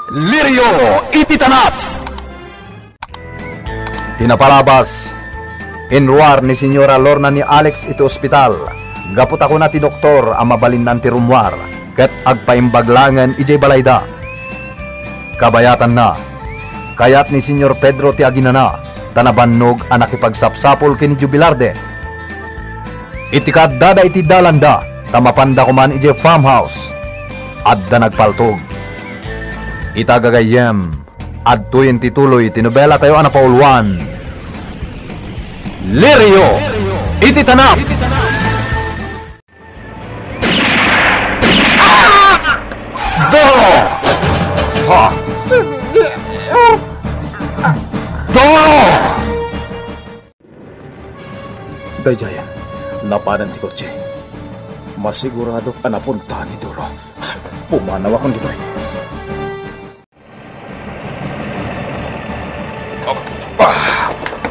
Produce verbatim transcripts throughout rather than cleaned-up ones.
Lirio iti tanap! Ti napalabas, inruar ni Señora Lorna ni Alex iti ospital gapu ta kuna ti doktor a mabalinnan ti rummuar ket agpaimbag laengen idiay balayda. Kabayatanna, kayat ni Señor Pedro ti aginana ta nabannog a nakipagsapsapul ken ni Jubilarde. Iti kaaddada iti dalanda ta mapanda koman idiay farmhouse, adda nagpaltog. Ita gagayyem, adtoyen ti tuloy ti nobelatayo a napauluan, Lirio iti Tanap! Doro! Ha? Doro! Daydiayen, napanen ti kotse. Masiguradok a napunta ni Doro. Pumanawakon ditoy. Oh.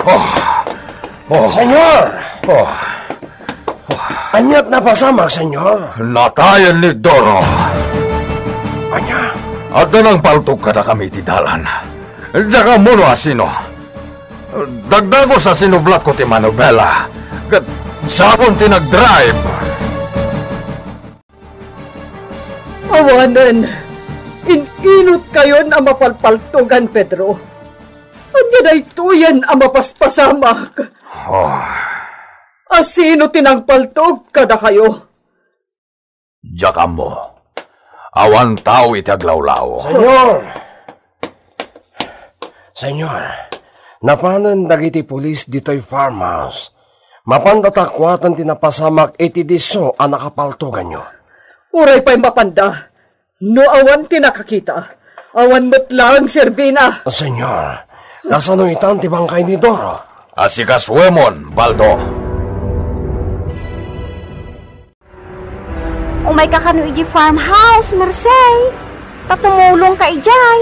Oh. Oh. Señor! Oh. Ania ti napasamak, Señor? Natayen ni Doro. Ania? Adda nangpaltog kadakami iti dalan. Diak ammo no asino. Dagdagus a sinublatko ti manobela, ket sabon ti nagdrive. Awanen, in-inutkayon a mapalpaltogan, Pedro. Ania daytoyen a mapaspasamak? Oh. Asino ti nangpaltog kadakayo? Diak ammo. Awan tao iti aglawlaw. Señor! Señor, napanen dagiti pulis ditoy farmhouse. Mapanda ta kuaten ti napasamak iti disso a nakapaltoganyo. Uray pay mapanda, no awan ti nakakita, awan met laeng serbina. Señor, kasano itan ti bangkay ni Doro? Asikasuemon, Baldo. Umayka kano idiay farmhouse, Mersey, ta tumulongka idiay.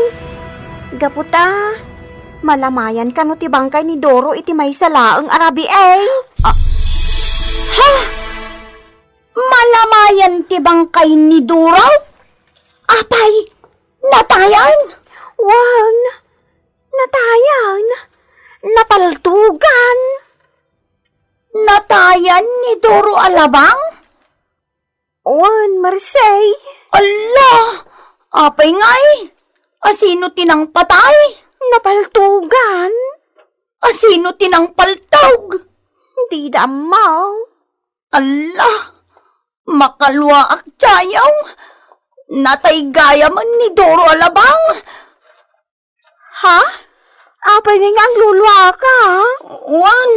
Gapu ta, malamayan kano ti bangkay ni Doro iti maysa laeng a rabii. Ah, ha? Malamayan ti bangkay ni Doro? Apay, natayan? Wen, natayan. Napaltogan. Natayan ni Doro a labang? Wen, Mersey. Alla! Apay ngay? Asino ti nangpatay? Napaltogan. Asino ti nangpaltog? Dida ammo. Alla! Makaluaak, tiayaw! Natay gayamen ni Doro a labang! Ha? Apay ngay nga agluluaka? Wen,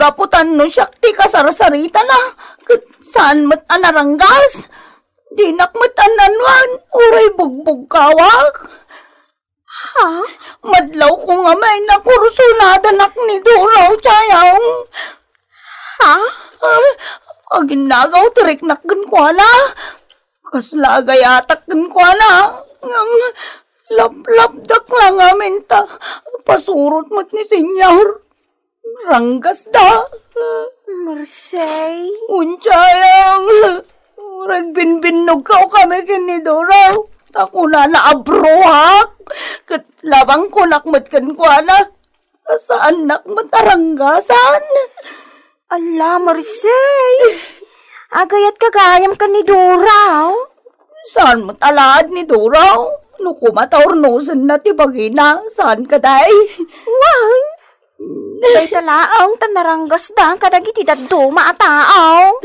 gapu ta no siak ti kasarsaritana, ket saan met a naranggas. Dinak met annanuan, uray bugbugkawak. Ha? Madlawko ngamin a kursunadanak ni Doro, tiayaw. Ha? Ah, aginnagaw ti riknak kenkuana. Kasla agayatak kenkuana. Ngem, laplapdak la ngamin ta pasurot met ni Señor. Ranggasda. Mersey. Untiayen. Ragbinbinnogkaw kami ken ni Doro. Ta kunana a bruhak. Ket labangkonak met kenkuana. Ta saannak met a ranggasan. Alla, Mersey. Agayatka gayam ken ni Doro. Saan met a laad ni Doro? No koma ta urnosenna ti bagina, saan kadi? Wen, dayta laeng ta naranggasda kadagiti dadduma a tao.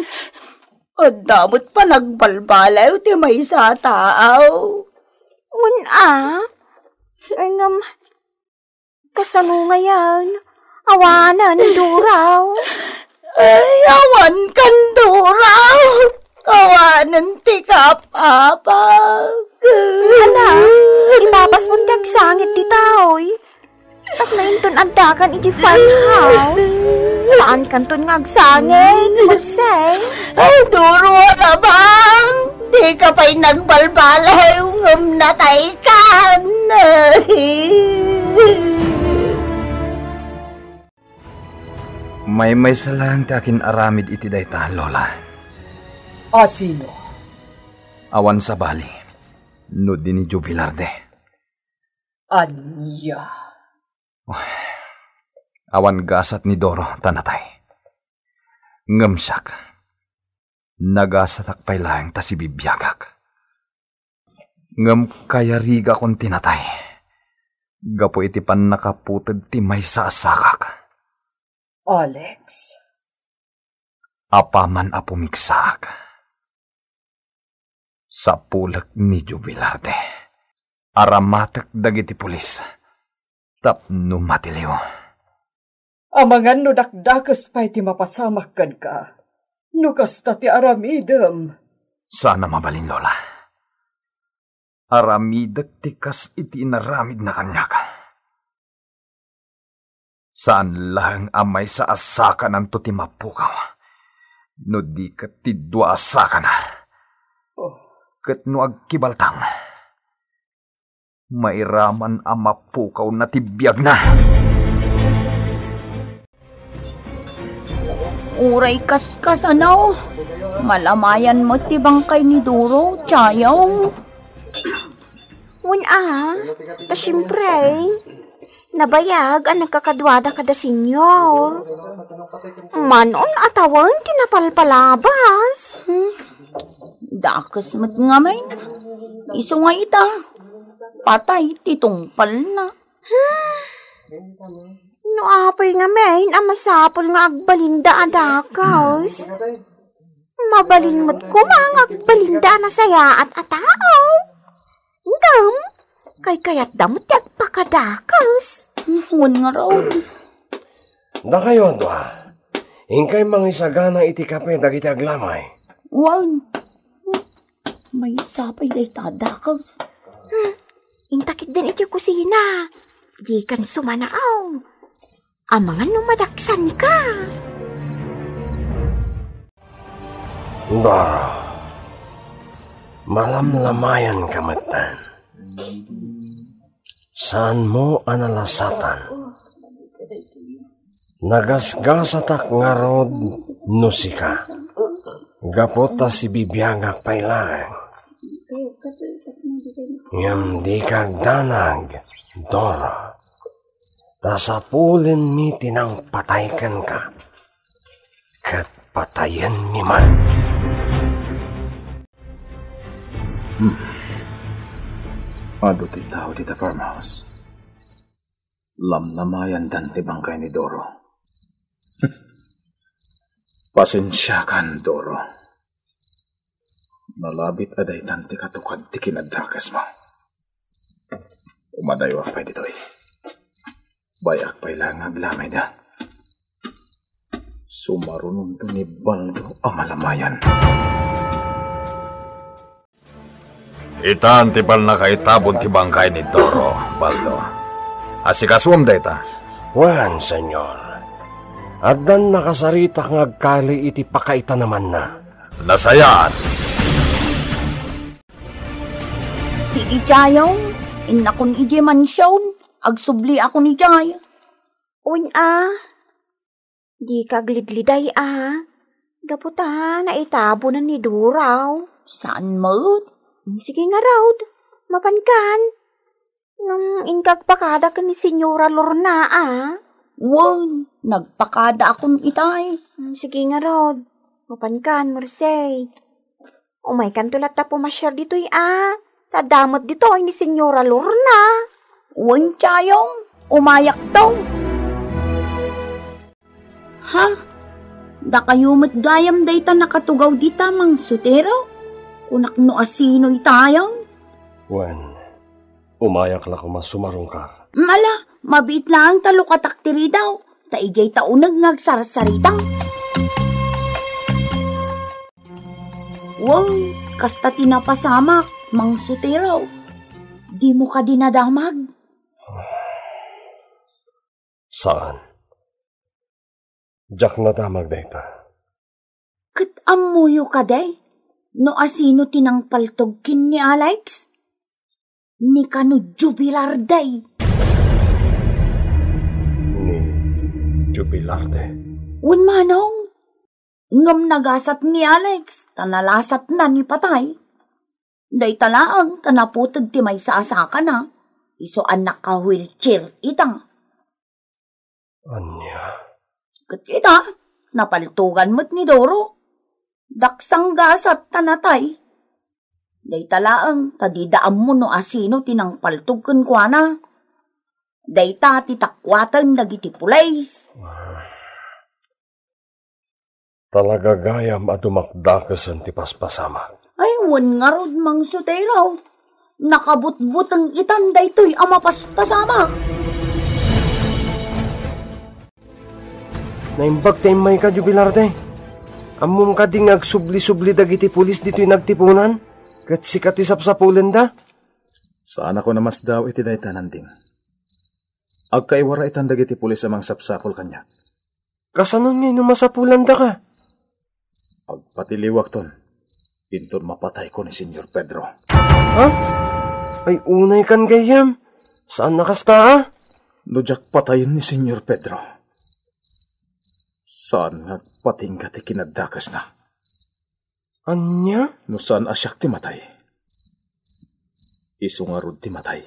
Adda met panagbalbaliw ti maysa a tao. Wen a. Ngem, kasano ngayen? Awanen, Doro. Ay, awan kan Doro. Awanen ti kapapak. Ala, ipapasmon ti agsangit ditoy. Tapno inton addakan iti farmhouse, saan kanton nga agsangit, Mersey? Ay, Doro a labang! Dika pay nagbalbaliw ngem nataykan! Maymaysa laeng ti akin-aramid iti dayta, Lola. Asino? Awan sabali, no di ni Joe Velarde. Ania? Awan gasat ni Doro ta natay. Ngem siak, nagasatak pay laeng ta sibibiagak. Ngem kayarigakon ti natay gapu iti pannakaputed ti maysa a sakak. Alex. Apaman a pumigsaak, sapulek ni Jubilarde. Aramatek dagiti pulis tapno matiliw. Amangan no dakdakes pay ti mapasamak kenka, no kasta ti aramidem. Saan a mabalin, Lola. Aramidek ti kas iti inaramidna kaniak. Saan laeng a maysa a sakananto ti mapukaw, no di ket ti dua a sakana. Oh. Ket no agkibaltang, mairaman a mapukawna ti biagna. Uray kaskasano, malamayan met ti bangkay ni Doro, Chayong. Wen a, ta siempre, nabayag a nagkakaduada kada senior. Manon a tawen ti napalpalabas. Hmm? Dakes met ngamin. Isu nga ita, patay ti tungpalna. Hmm? No apay ngamin a masapul nga agbalinda a dakes. Mabalin met koma nga agbalinda a nasayaat a tao. Ngem, kaykayatda met ti agpakadakes. Wen ngarud. Dakayo a dua, inkay mangisagana iti kape dagiti aglamay. Wen. Maysa pay dayta a dakes. Hmm, inta ketdin iti kusina. Dikan sumanaaw. Amangan no madaksanka. Doro, malamlamayanka metten. Saanmo a nalasatan. Nagasgasatak ngarud no sika, gapu ta sibibiagak pay laeng. Ngem dika agdanag, Doro, ta sapulenmi ti nangpatay kenka, ket patayenmi man. Hmm. Adu ti tao dita farmhouse. Lamlamayandan ti bangkay ni Doro. Pasensiakan, Doro. Nalabit a daytan ti katukad ti kinadakesmo. Umadayuak pay ditoy. Bay-ak pay laeng nga aglamayda. Sumarunonto ni Baldo a malamayan. Itan ti pannakaitabon ti bangkay ni Doro, Baldo. Asikasuem dayta. Wen, senyor. Addan nakasaritak nga agkali iti pakaitanemanna. Nasayaat. Sige, Chayong, innakon idiay mansion. Agsubliakon idiay. Wen a, dika aglidliday a. Gapu ta naitabonan ni Doro. Saan met? Mm, sige ngarud. Mapankan. Ngem inka agpakada ken ni Senyora Lorna a. Wen, nagpakadaakon itay. Mm, sige ngarud. Mapankan, Merced. Umaykanto latta pumasiar ditoy a. Ta adda met ditoy ni Senyora Lorna. Wen, Chayong, umayakto. Ha? Dakayo met gayam dayta nakatugaw dita, Mang Sotero? Kunak no asino itay. Wen, umayak la koma sumarungkar. Ala, mabiit laeng ta lukatak ti ridaw, ta idiay ta uneg nga agsarsarita. Wen, kasta ti napasamak, Mang Sotero. Dimo kadi nadamag? Saan. Diak nadamag dayta. Ket ammoyo kadi no asino ti nangpaltog ken ni Alex? Ni kano Jubilarde. Ni Jubilarde? Wen manong. Ngem nagasat ni Alex, ta nalasatna ni patay. Dayta laeng ta naputed ti maysa a sakana. Isu a naka-wheelchair ita. Ania? Ket ita, napaltogan met ni Doro. Daksanggasat ta natay. Dayta laeng ta dida ammo no asino ti nangpaltog kenkuana. Dayta ti takuaten dagiti pulis. Talaga gayam a dumakdakesen ti paspasamak. Ay, wen ngarud, Mang Sotero. Nakabutbuteng itan daytoy a mapaspasamak. Naimbag ti immayka, Jubilarde. Ammom kadi nga agsubli-subli dagiti pulis ditoy nagtipunan? Ket sika ti sapsapulenda? Saanakon a masdaaw iti dayta, Nanding. Agkaiwara itan dagiti pulis a mangsapsapul kaniak. Kasano ngay no masapulandaka? Agpatiliwakton, inton mapatayko ni Señor Pedro. Ha? Ay, unaykan gayyem. Saan a kasta, a? No diak patayen ni Señor Pedro, saan nga agpatingga ti kinaddakesna. Ania? No saan a siak ti matay, isu ngarud ti matay.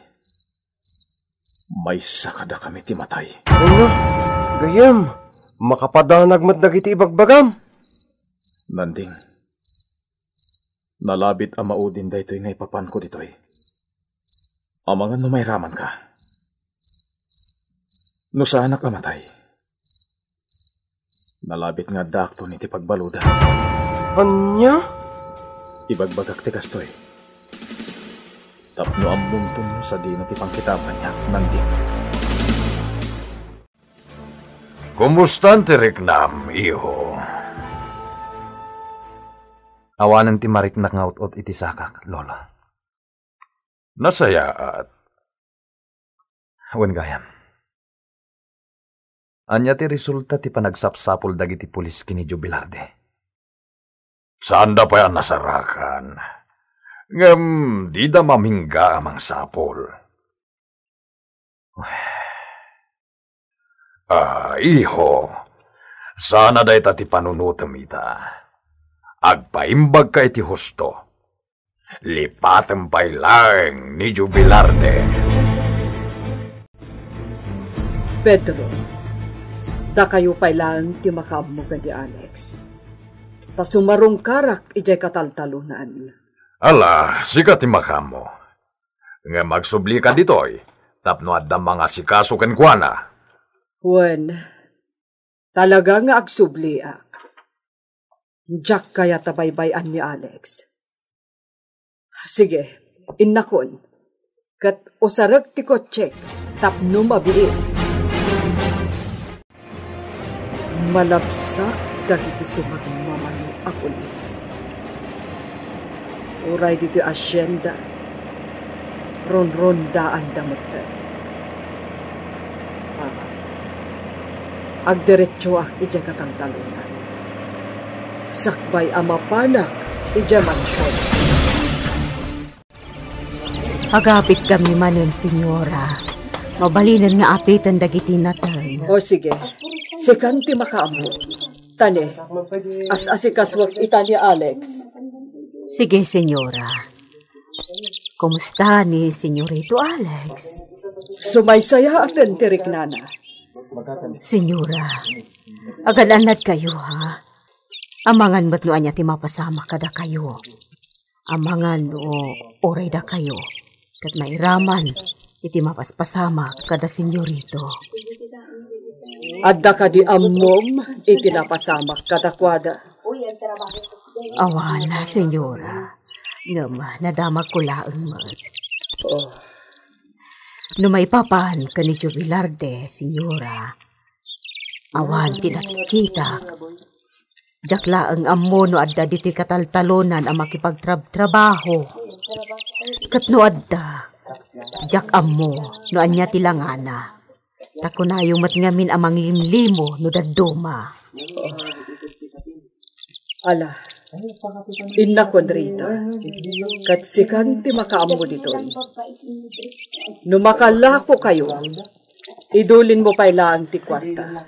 Maysa kadakami ti matay. Ano? Gayyem, makapadanag met dagiti ibagbagam. Nanding, nalabit a maudin daytoy nga ipapanko ditoy. Amangan no mairamanka. No saanak a matay, nalabit nga addaakton iti pagbaludan. Ania? Ibagbagak ti kastoy tapno ammomton no sadino ti pangkitam kaniak, Nanding. Kumustan ti riknam, iho? Awanen ti mariknak nga ut-ot iti sakak, Lola. Nasayaat. Wen gayam. Ania ti resulta ti panagsapsapul dagiti pulis ken ni Jubilarde? Saanda pay a nasarakan. Ngem dida mamingga a mangsapul. Ah, iho, sana dayta ti panunotem ita. Agpaimbagka iti husto. Lipatem pay laeng ni Jubilarde. Pedro, dakayo pay laeng ti makaammo ken ni Alex. Ta sumarungkarak idiay kataltalonan. Ala, sika ti makaammo. Ngem agsublika ditoy, tapno adda mangasikaso kenkuana. Wen, talaga nga agsubliak. Diak kayat a baybay-an ni Alex. Sige, innakon. Ket usarek ti kotsek tapno mabiit. Malabsak dagiti sumagmamano a pulis. Uray ditoy asienda, ronrondaanda metten. Ah, agdiretsoak idiay kataltalonan. Sakbay a mapanak idiay mansion. Agapitkami manen, Señora. Mabalinen nga apiten dagiti nateng. O sige, sikan ti makaammo. Tani, as-asikasuak ita ni Alex. Sige, Señora. Kumusta ni Señorito Alex? Sumaysayaaten ti riknana. Señora, agan-annadkayo, ha? Amangan met no ania ti mapasamak kadakayo. Amangan no uray dakayo ket mairaman iti mapaspasamak kada Señorito. Adda kadi ammom iti napasamak kadakuada? Awan, Señora. Ngem nadamagko laeng met. Oh. No maipapan ken ni Jubilarde, Señora, awan ti nakikita. Diak laeng ammo no adda ditoy kataltalonan a makipagtrabtrabaho. Ket no adda, diak ammo no ania ti langana. Ta kunayo met ngamin a manglimlimo no dadduma. Ala, innakon, Rita, ket sikan ti makaammo ditoy. No makalakokayo, idulinmo pay laeng ti kuarta.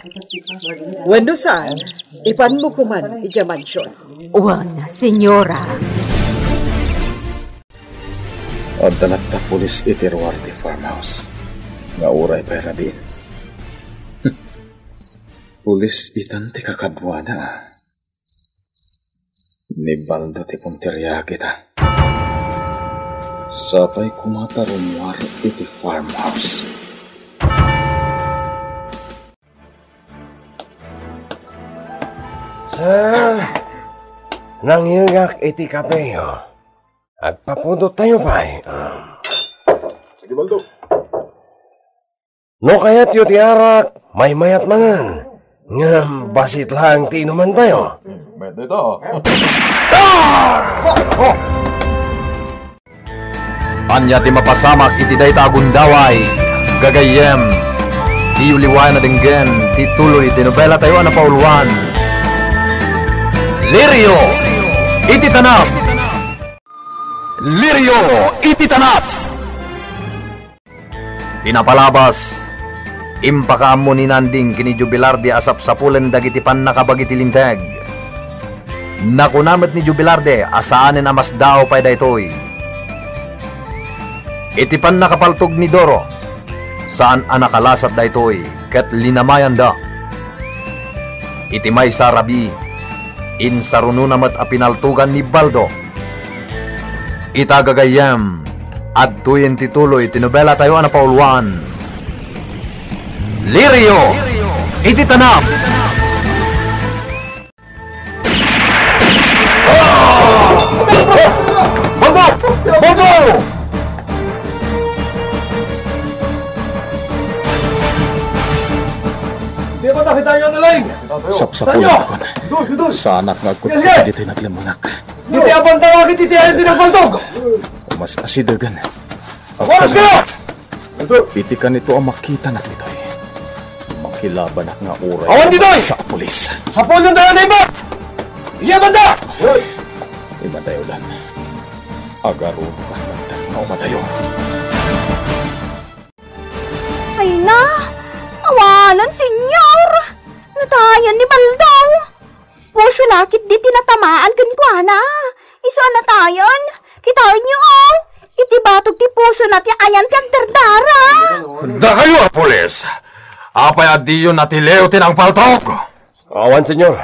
Wenno saan, ipanmo koman idiay mansion. Wen, Señora. Adda latta pulis iti ruar ti farmhouse. Nga uray pay rabiin. Pulis itan ti kakaduada, a. Ni Baldo ti punteria kita. Sapay koma ta rummuar iti farmhouse. Sa, nangyegak iti kapeyo. Agpapudottayo pay. Ah. Sige, Baldo. No kayatyo ti arak, maymayat mangan. Ngem bassit laeng ti inumantayo. Mayat dayta. Ah! Ania ti mapasamak iti dayta a gundaway? Gagayyem, diyo liwayan a denggen ti tuloy ti nobelatayo a napauluan, Lirio iti Tanap. Lirio iti Tanap. Ti napalabas, impakaammo ni Nanding ken ni Jubilardi a sapsapulen dagiti pannakabagi ti Linteg. Nakuna met ni Jubilardi a saanen a masdaaw pay daytoy. Iti pannakapaltog ni Doro, saan a nakalasat daytoy ket linamayanda. Iti maysa a rabii, insarunona met a pinaltogan ni Baldo. Ita gagayyem, adtoyen ti tuloy ti nobelatayo a napauluan, Lirio iti Tanap. Baldo! Baldo! Di ba nakita niyo na lang? Sapsapulan. Tanyo! Idol, idol! Saanak nga agkutkuti ditoy naglemengak. Di ti abang tawagin ti tiyan ti nagpaltog! Mas asidegen. Oras kayo! Iti kanito a makitanak ditoy, makilabanak nga uray. Awan ditoy! Sa pulis. Sa pulis tayo, neighbor! Iya banda! Imadayo lan. Agarudo ka, bantag nga umadayo. Ay na! Awanan, senyor! Natayan ni Baldo! Puso lakit di tinatamaan kenkuana. Isu a natayan. Kitaenyo, oh! Iti batog ti puso na ti ayan ti agdardara. Dakayo a pulis! Apay a diyo natiliw ti nangpaltog? Awan, senyor.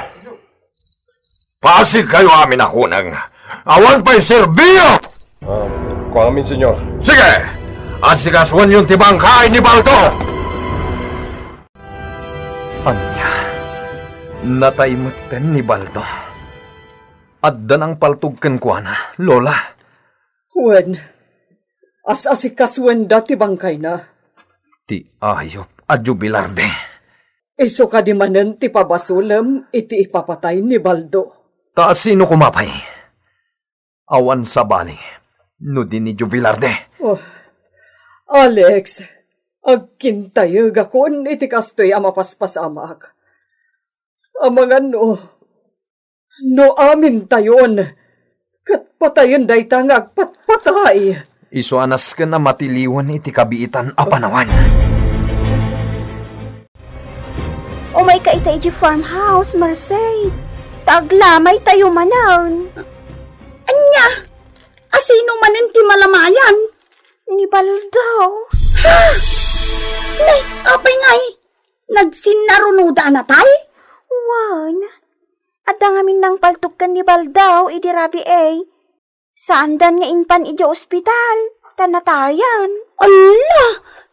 Pasigkayo amin a kuneng. Awan pay serbiyo! Ah, kuamin, senyor. Sige! Asikasuenyon ti bangkay ni Baldo! Ania? Natay metten ni Baldo. Adda nangpaltog kenkuana, Lola. Wen, as-asikasuenda ti bangkayna. Ti ayup a Jubilarde. Isu kadi manen ti pabasolem iti ipapatay ni Baldo. Ta sino koma pay? Awan sabali no di ni Jubilarde. Oh, Alex, agkintayegakon iti kastoy a mapaspasamak. Amangan no, no amintayon, ket patayen dayta nga agpatpatay. Isu a nasken a matiliwen iti kabiitan a panawen. Umayka ita idiay farmhouse, Merced, ta aglamaytayo manen. Ania? Asino manen ti malamayan? Ni Baldo. Ha? Nay, apay ngay? Nagsinnarunoda a natay? Wen, adda ngamin nangpaltog ken ni Baldo idi rabii. Saandan nga impan idiay ospital, ta natayan. Alla!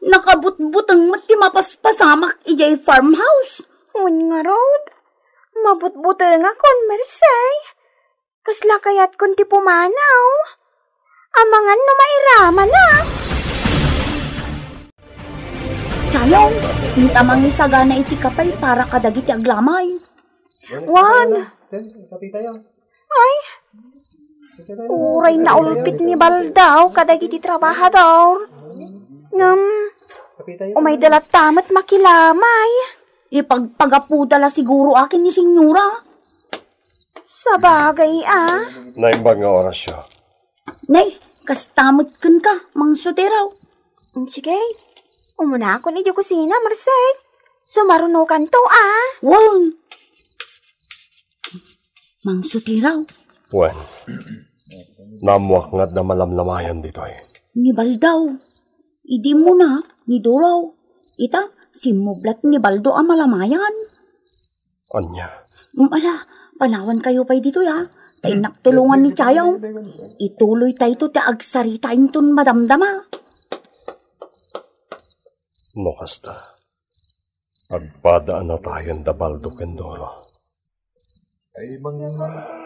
Nakabutbuteng met ti mapaspasamak idiay farmhouse. Wen ngarud, mabutbutengakon, Merced. Kasla kayatkon ti pumanaw. Amangan no mairamana. Diayo, inta mangisagana iti kape para kadagiti aglamay. Wen. Ay, uray naulpit ni Baldo kadagiti trabahador. Ngem, umayda latta met makilamay. Ipagpagapuda la siguro akin ni Senyora. Sabagay a. Naimbag nga orasyo. Nay, kasta met kenka, Mang Sotero. Mm, sige. Umunakon idiay kusina, Merced. Sumarunokanto a. Wen. Mang Sotero. Wen. Naammoak nga adda malamlamayan ditoy. Ni Baldo. Idi immuna, ni Duro. Ita, simmublat ni Baldo a malamayan. Ania? Mm, ala, panawankayo pay ditoy, a. Ta innak tulongan ni Tiayo. Ituloytayto ti agsarita inton madamdama. No kasta, agpada a natayen da Baldo ken Duro. Ay, mang-,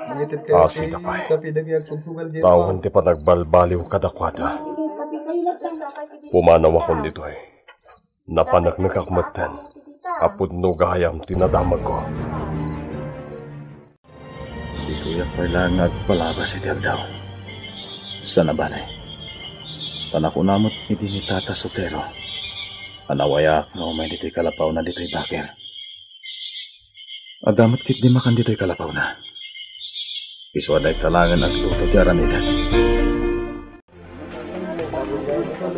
mangited kayo. Ah, sida pay. Tawen ti panagbalbaliw kadakuada. Pumanawakon ditoy. Napaneknekak metten a pudno gayam ti nadamagko. Ditoyak pay laeng nga agpalabas iti aldaw. Saan a bale, ta nakuna met idi ni Tata Sotero a nawayaak nga umay ditoy kalapawna ditoy baker. Adda met ketdi makan ditoy kalapawna. Isu a dayta laengen agluto ti aramiden.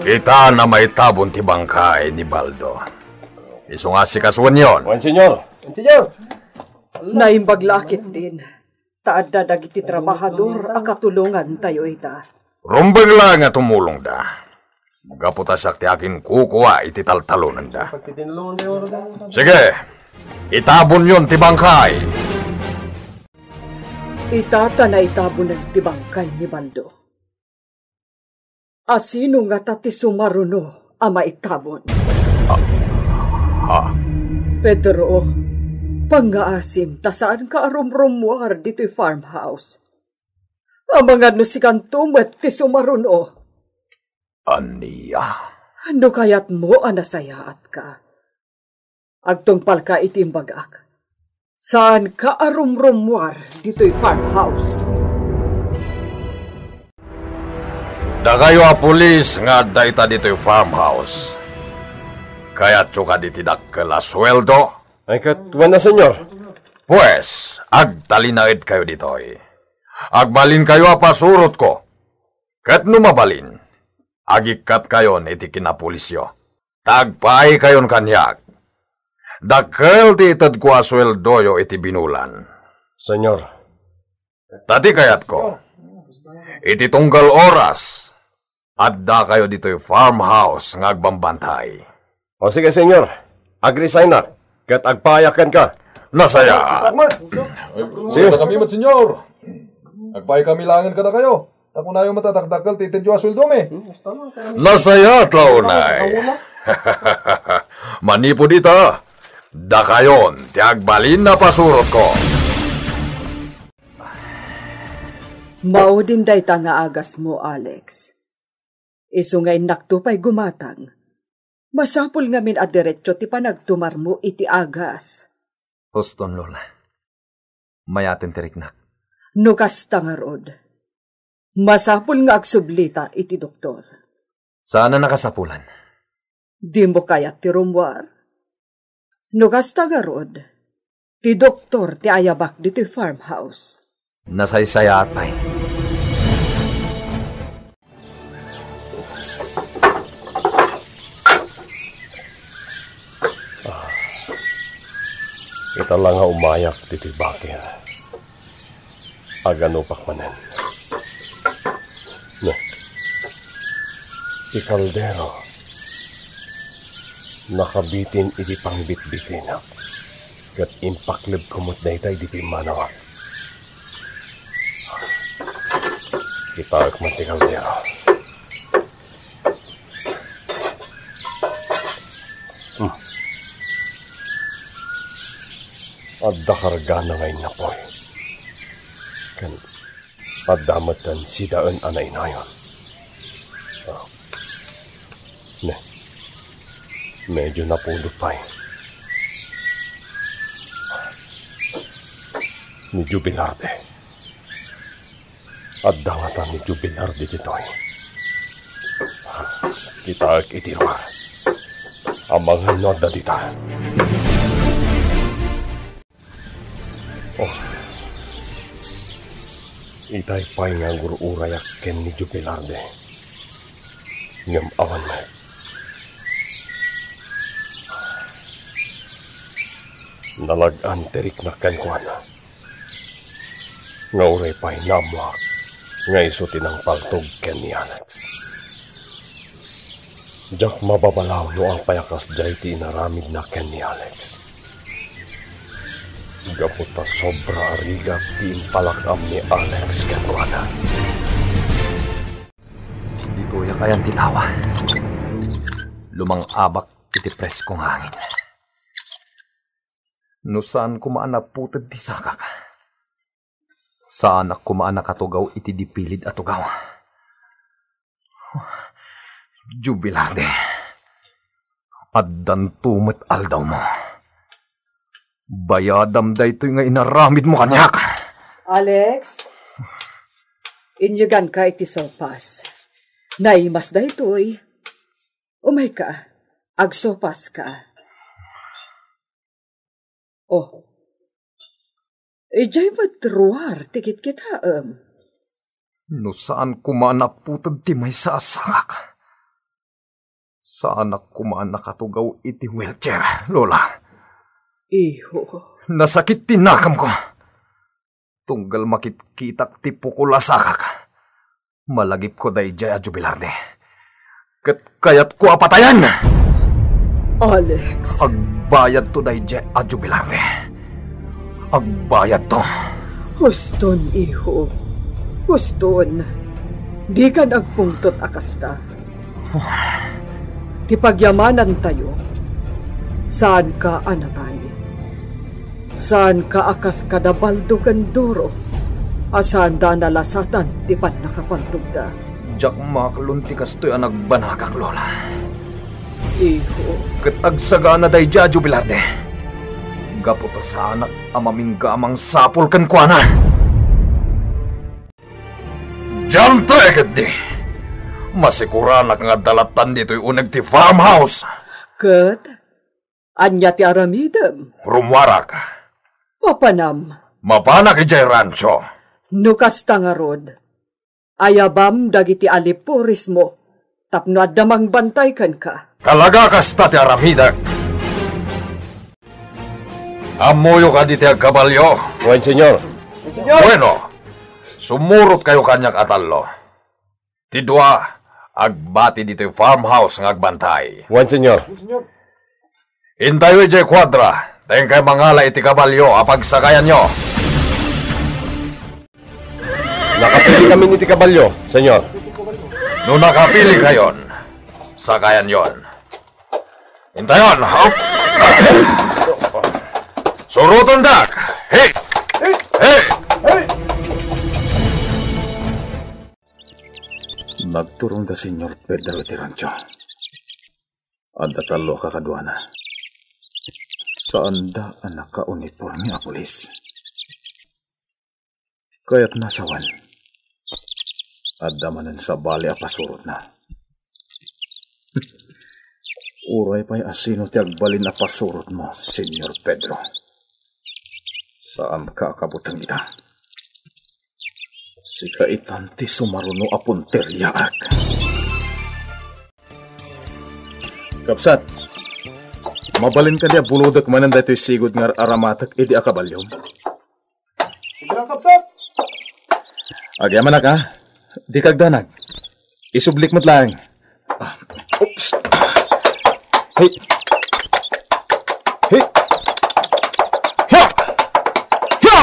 Ita a maitabon ti bangkay ni Baldo. Isu nga asikasuenyon. Wen, Senyor. Wen, Senyor. Naimbag la a ketdin, ta adda dagiti trabahador a katulongantayo ita. Rumbeng la nga tumulongda. Gapu ta siak ti akinkukua iti taltalonanda. Sige, itabonyon ti bangkay. Ita ta naitabonen ti bangkay ni Baldo. Asino ngata ti sumaruno a maitabon? Ah. Ah. Pedro, pangngaasim ta saanka a rumrummuar ditoy farmhouse. Amangan no sikanto met ti sumaruno. Ania? No kayatmo a nasayaatka, agtungpalka iti imbagak. Saanka a rumrummuar ditoy farmhouse. Dakayo a pulis nga adda ita ditoy farmhouse, kayatyo kadi ti dakkel a sueldo? Ay, ket wen a, Senyor. Pues, agtalinaedkayo ditoy. Agbalinkayo a pasurotko. Ket no mabalin, agikatkayon iti kinapulisyo. Ta agpaaykayon kaniak. Dakkel ti itedko a sueldoyo iti binulan. Senyor. Ta ti kayatko, iti tunggal oras, addakayo ditoy farmhouse nga agbambantay. O sige, Senyor. Agresignak, ket agpaayak kenka. Nasayaat. Sige. Kami met, Senyor. Agpaay kami laengen kadakayo. Ta kunayo met a dakdakkel ti itedyo a sueldomi. Nasayaat la unay. Manipud ita, dakayon ti agbalin a pasurotko. Maudin dayta nga agasmo, Alex. Isu nga innakto pay gumatang, masapul ngamin a diretso ti panagtumarmo iti agas. Huston, Lola. Mayaten ti riknak. No kasta ngarud, masapul nga agsublita iti doktor. Saan a nakasapulan. Dimo kayat ti rummuar? No kasta ngarud, ti doktor ti ayabak ditoy farmhouse. Nasaysayaat pay. Ah, ita la nga umayak ditoy baker. Aganupak manen. Ne, ti kaldero, nakabitin iti pangbitbitinak, ket impaklebko met dayta idi pimmanawak. Kitaek man ti kaldero. Hmm. Adda kargana nga innapoy. Ken adda metten sidaen a nainayon. Ah. Ne. Medyo napudot pay. Ni Jubilarde. Adda ngata ni Jubilarde ditoy? Kitaek iti ruar. Amangan no adda dita. Oh. Itay pay nga agur-urayak ken ni Jubilarde. Ngem awan met. Nalag-an ti riknak kenkuana. Nga uray pay naammoak nga isu ti nangpaltog ken ni Alex. Diak mababalaw no apay a kasdiay ti inaramidna ken ni Alex. Gapu ta sobra a rigat ti impalak-am ni Alex kenkuana. Ditoyak ayan ti tawa. Lumang-abak iti presko nga hangin. No saan koma a naputed ti sakak, saanak koma a nakatugaw iti dipilid a tugaw. Jubilarde, addanto met aldawmo. Bayadam daytoy nga inaramidmo kaniak. Alex, inyeganka iti sopas. Naimas daytoy. Umayka, agsopaska. Oh. Idiay met ruar ti kitkitaem. No saan koma a naputed ti maysa a sakak, saanak koma a nakatugaw iti wheelchair, Lola. Iho. Nasakit ti nakamko. Tunggal makitkitak ti pukol a sakak, malagipko daydiay a jubilarde. Ket kayatko a patayen! Alex. Agbayadto daydiay a jubilarde. Agbayadto. Huston, iho. Huston. Dikan agpungtot a kasta. Ti pagyamanantayo, saanka a natay. Saanka a kas kada Baldo ken Duro a saanda a nalasatan ti pannakapaltogda. Diak maklon ti kastoy a nagbanagak, Lola. Iho. Ket agsagana daydiay a jubilarde. Gapu ta saanak a mamingga a mangsapul kenkuana. Diante ketdi. Masikuranak nga adda lattan ditoy uneg ti farmhouse. Ket ania ti aramidem? Rummuarak. Mapanam? Mapanak idiay rancho. No kasta ngarud, ayabam dagiti alipurismo tapno adda mangbantay kenka. Talaga kasta ti aramidek. Ammoyo kadi ti agkabalio? Wen, senyor. Bueno, sumurotkayo kaniak a tallo. Ti dua, agbati ditoy farmhouse nga agbantay. Wen, senyor. Intayo idiay kuadra, ta inkay mangala iti kabalio a pagsakayanyo. Nakapili kami iti kabalio, senyor. No nakapilikayon, sakayanyon. Intayon, hop! Surotendak! Hey! Hey! Nagturong da Senyor Pedro iti rancho. Adda tallo a kakaduana. Saanda a nakauniporme a pulis. Kayatna sawen, adda manen sabali a pasurotna. Uray pay a sino ti agbalin a pasurotmo, Senyor Pedro, saanka a kabuteng ita. Sika itan ti sumaruno a punteriaak. Kabsat, mabalin kadi a bulodek manen daytoy sigud nga ar-aramatek idi a kabaliom? Sige lang, kabsat. Agyamanak, ha? Dika agdanag. Isublik met laeng. Ah, oops. Hey. Hey. Hiya! Hiya!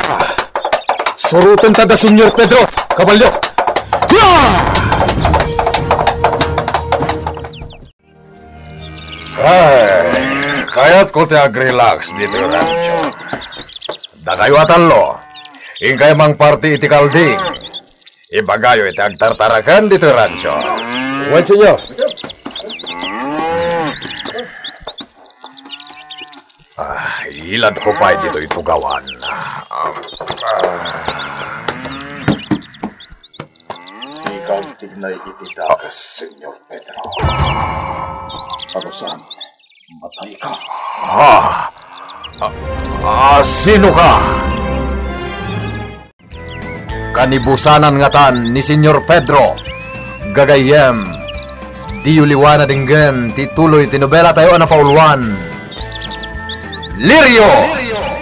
Surotenta da Senyor Pedro. Kabalio. Hiya! Ay, kayatko ti agrelax ditoy rancho. Dakayo a tallo, inkay mangparti iti kalding. Ibagayo iti agtartaraken ditoy rancho. Wen, senyor. Ah, iladko pay ditoy tugawan. Ah, ah. Dika agtignay iti dakes, Senyor Pedro. Agusan, matayka. Ah, ah, ah, sino ka? Kanibusanan ngatan ni Senyor Pedro. Gagayyem, diyo liwa na denggen ti tuloy ti nobela tayo a napauluan, Lirio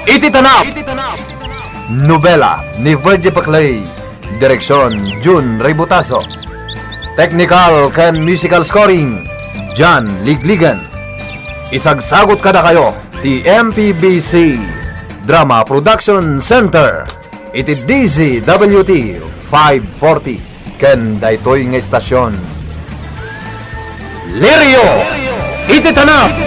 iti Tanap. Nobela ni Virgie Paclay. Direksyon, Jun Ributaso. Technical ken musical scoring, John Ligligan. Isagsagot kadakayo ti M P B C Drama Production Center iti D Z W T five forty ken daytoy nga istasyon. Lirio iti tanap!